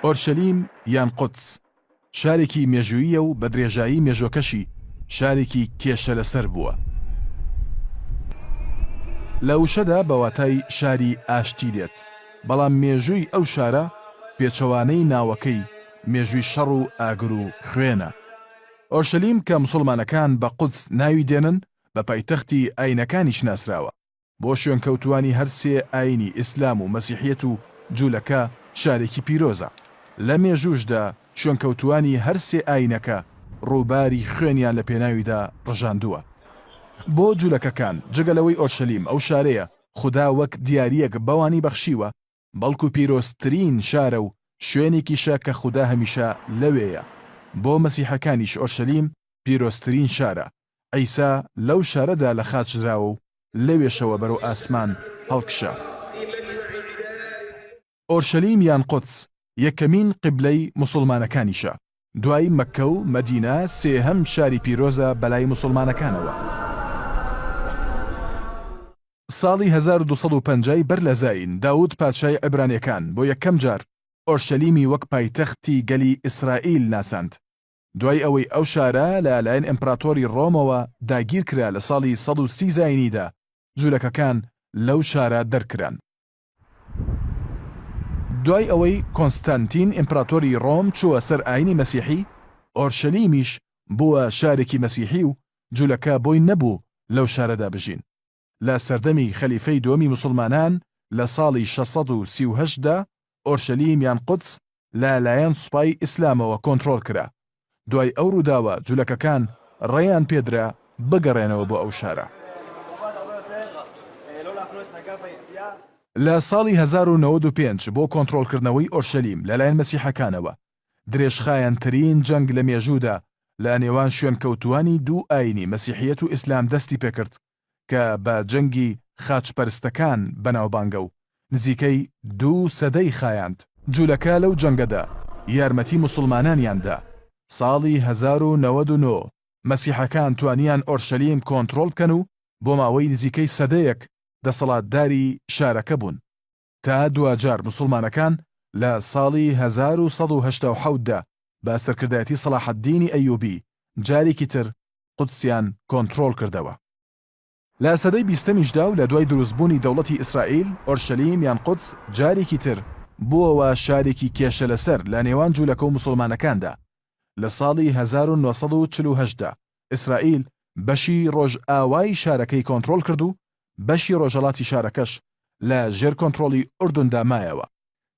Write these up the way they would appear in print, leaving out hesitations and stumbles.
ئۆرشەلیم یان قودس شارێکی مێژووییە و بە درێژایی مێژووەکەشی شارێکی کێشە لەسەر بووە. لە وشەدا بە واتای شاری ئاشتی دێت، بەڵام مێژووی ئەو شارە پێچەوانەی ناوەکەی، مێژووی شەڕ و ئاگر و خوێنە. ئۆرشەلیم کە موسڵمانەکان بە قودس ناوی دێنن، بە پایتەختی ئاینەکانیش ناسراوە. بۆ شوێنکەوتووانی هەر سێ ئایینی ئیسلام و مەسیحیەت و جوولەکە شارێکی پیرۆزە. لە مێژووشدا شوێنکەوتووانی هەر سێ ئایینەکە ڕووباری خوێنیان لە پێناویدا ڕژاندووە. بۆ جوولەکەکان جگە لەوەی ئۆرشەلیم ئەو شارەیە خودا وەک دیارییەک بەوانی بەخشیوە، بەڵکو پیرۆزترین شارە و شوێنێکیشە کە خودا هەمیشە لەوێیە. بۆ مەسیحەکانیش ئۆرشەلیم پیرۆزترین شارە، عیسا لەو شارەدا لە خاچ دراوە و لەوێشەوە بەرەو ئاسمان هەڵکشا. ئۆرشەلیم یان قودس یەکەمین قیبلەی موسوڵمانەکانیشە، دوای مەککە و مەدینە سێهەم شاری پیرۆزە بەلای موسوڵمانەکانەوە. ساڵی 1250 ی بەر لە زایین داود پادشای عیبرانیەکان بۆ یەکەم جار ئۆرشەلیمی وەک پایتەختی گەلی ئیسرائیل ناساند. دوای ئەوەی ئەو شارە لە لایەن ئیمپراتۆری ڕۆمەوە داگیرکرا لە ساڵی 130 زایینیدا جولەکەکان لەو شارە دەرکران. دوای ئەوەی کۆنستانتین ئیمپراتۆری ڕۆم چووە سەر ئاینی مەسیحی، ئۆرشەلیمیش بووە شارێکی مەسیحی و جولەکە بۆی نەبوو لەو شارەدا بژین. لە سەردەمی خەلیفەی دووەمی موسڵمانان لە ساڵی 638 دا ئۆرشەلیم یان قودس لە لایەن سوپای ئیسلامەوە کۆنترۆڵ کرا. دوای ئەو ڕووداوە جولەکەکان ڕێیان پێدرا بگەڕێنەوە بۆ ئەو شارە. لە ساڵی 1095 بۆ کۆنترۆڵکردنەوەی ئۆرشەلیم لەلایەن مەسیحەکانەوە، درێژخایەنترین جەنگ لە مێژوودا لە نێوان شوێنکەوتووانی دوو ئایینی مەسیحیەت و ئیسلام دەستی پێکرد کە بە جەنگی خاچپەرستەکان بەناوبانگە و نزیکەی دوو سەدەی خایاند. جولەکە لەو جەنگەدا یارمەتی موسڵمانانیان دا. ساڵی 1099 مەسیحەکان توانیان ئۆرشەلیم کۆنترۆڵ بکەن و بۆ ماوەی نزیکەی سەدەیەک دەسەڵاتداری شارەکە بوون تا دواجار موسڵمانەکان لە ساڵی 1187 دا بە سەرکردایەتی سەڵاحەدینی ئەیوبی جارێکی تر قودسیان کۆنترۆڵ کردەوە. لە سەدەی بیستەمیشدا و لە دوای دروستبوونی دەوڵەتی ئیسرائیل، ئۆرشەلیم یان قودس جارێکی تر بووەوە شارێکی کێشەلەسەر لە نێوان جوولەکە و موسوڵمانەکاندا. لە ساڵی 1948 دا ئیسرائیل بەشی ڕۆژئاوای شارەکەی کۆنترۆڵ کرد و بەشی ڕۆژهەڵاتی شارەکەش لە ژێر کۆنترۆڵی ئوردندا مایەوە.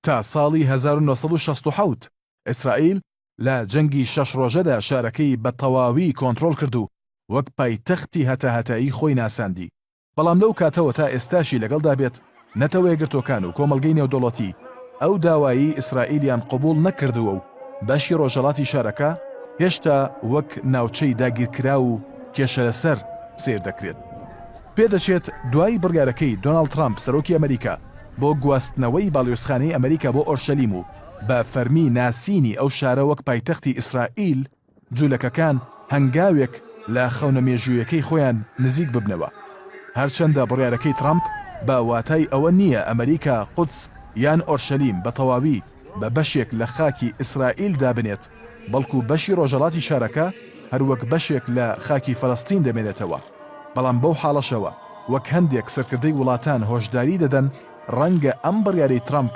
تا ساڵی 1967 ئیسرائیل لە جەنگی شەش ڕۆژەدا شارەکەی بە تەواوی کۆنترۆڵ کرد و وەک پایتەختی هەتاهەتایی خۆی ناساندی، بەڵام لەو کاتەوە تا ئێستاشی لەگەڵدا بێت نەتەوەیەکگرتووەکان و کۆمەڵگەی نێودەوڵەتی ئەو داوایەی ئیسرائیلیان قبوڵ نەکردووە و بەشی ڕۆژهەڵاتی شارەکە هێشتا وەک ناوچەی داگیرکراو و کێشەلەسەر سەیر دەکرێت. پێدەچێت دوای بڕیارەکەی دۆناڵد ترامپ سەرۆکی ئەمریکا بۆ گواستنەوەی باڵیۆزخانەی ئەمریکا بۆ ئۆرشەلیم و بە فەرمی ناسینی ئەو شارە وەک پایتەختی ئیسرائیل، جولەکەکان هەنگاوێک لە خەونە مێژوویەکەی خۆیان نزیک ببنەوە. هەرچەندە بڕیارەکەی ترەمپ بە واتای ئەوە نییە ئەمریکا قودس یان ئۆرشەلیم بە تەواوی بە بەشێک لە خاکی ئیسرائیل دابنێت، بەڵکو بەشی ڕۆژهەڵاتی شارەکە هەروەک بەشێک لە خاکی فەلەستین دەمێنێتەوە. بەڵام بەو حاڵەشەوە وەک هەندێک سەرکردەی وڵاتان هۆشداری دەدەن، ڕەنگە ئەم بڕیارەی ترەمپ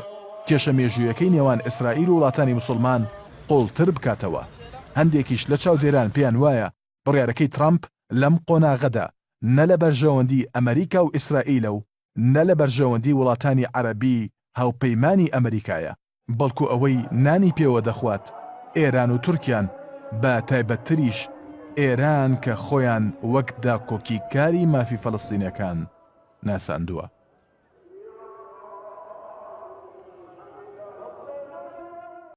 کێشە مێژوویەکەی نێوان ئیسرائیل و وڵاتانی موسڵمان قوڵتر بکاتەوە. هەندێکیش لە چاودێران پێیان وایە بڕیارەکەی ترەمپ لەم قۆناغەدا نە لە بەرژەوەندی ئەمەریکا و ئیسرائیلە و نە لە بەرژەوەندی وڵاتانی عەرەبی هاوپەیمانی ئەمەریکایە، بەڵکو ئەوەی نانی پێوە دەخوات ئێران و تورکیان، بە تایبەتتریش ئێران کە خۆیان وەک داکۆکیکاری مافی فەلەستینیەکان ناساندووە.